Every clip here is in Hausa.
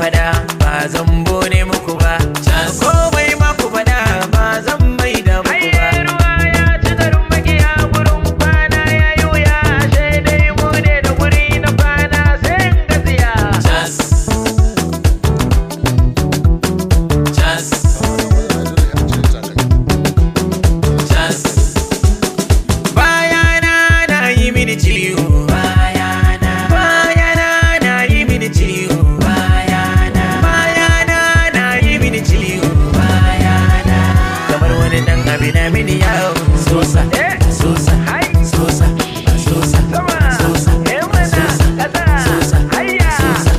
Fada ba zan bone muku ba. Komai ma ku fada ba zan mai da muku ba. Ruwa ya ci garin makiya, gurin kwana ya yi wuya, sai dai mu ne da guri na kwana sai in gaziya. Cas. Cas. Cas. Bayana na yi mini ciwo. Bayana. Bayana na yi mini ciwo. Bayana. Bayana na yi mini ciwo. Bayana. Kamar wani dan abi na mini yawo. Sosa. Sosa. Sosa. Sosa. Sosa. Sosa. Sosa. Sosa.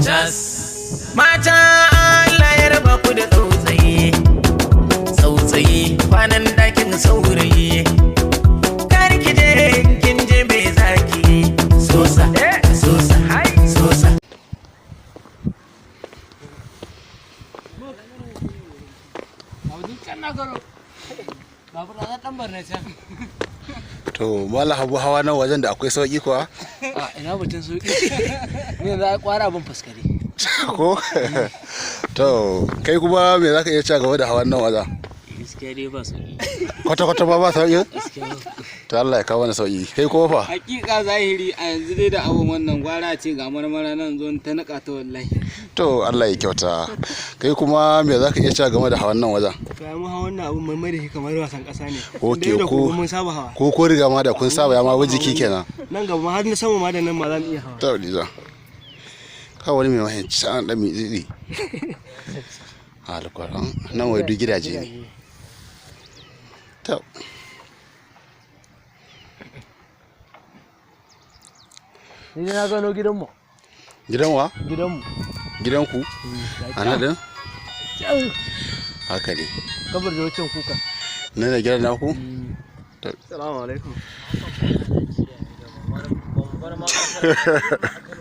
Cas. Mata, Allah ya raba ku da tsautsayi. Tsautsayi kwanan dakin saurayi. Kar ki je, kin je me zaki? Sosa, sosa, sosa. To, Malam Habu, hawa nan wajen da akwai sauki kuwa? A ina batun sauki? Ni yanzu ai kwara abin faskare. Ko? To, kai kuma me zaka iya cewa game da hawan nan wajen? Gaskiya dai ba sauki. Kwata kwata ba ba sauki? Gaskiya ba. To, Allah ya kawo mana sauki. Kai kuma fa? Hakika zahiri a yanzu dai da abun wannan gwara ce ga marmara nan zo ta nika ta wallahi. To, Allah ya kyauta. Kai kuma me zaka iya cewa game da hawan nan wajen? To, ai mu hawan wannan abun mai da shi kamar wasan kasa ne. Ok, Dai da ko kuma mun saba hawa. Ko riga ma da kun saba ya ma bi jiki kenan. Nan gaba ma har na sama ma da nan ma za mu iya hawa. To, Liza. Ka wani mai mahimmanci an dan mitsitsi. Alƙur'an nan wai duk gidaje ne. To. Ni na gano gidanmu. Gidan wa? Gidanmu. Gidanku? A nan din? Can. Haka ne. Kabar da wancan kuka. Nan da gidan naku? Assalamu alaikum.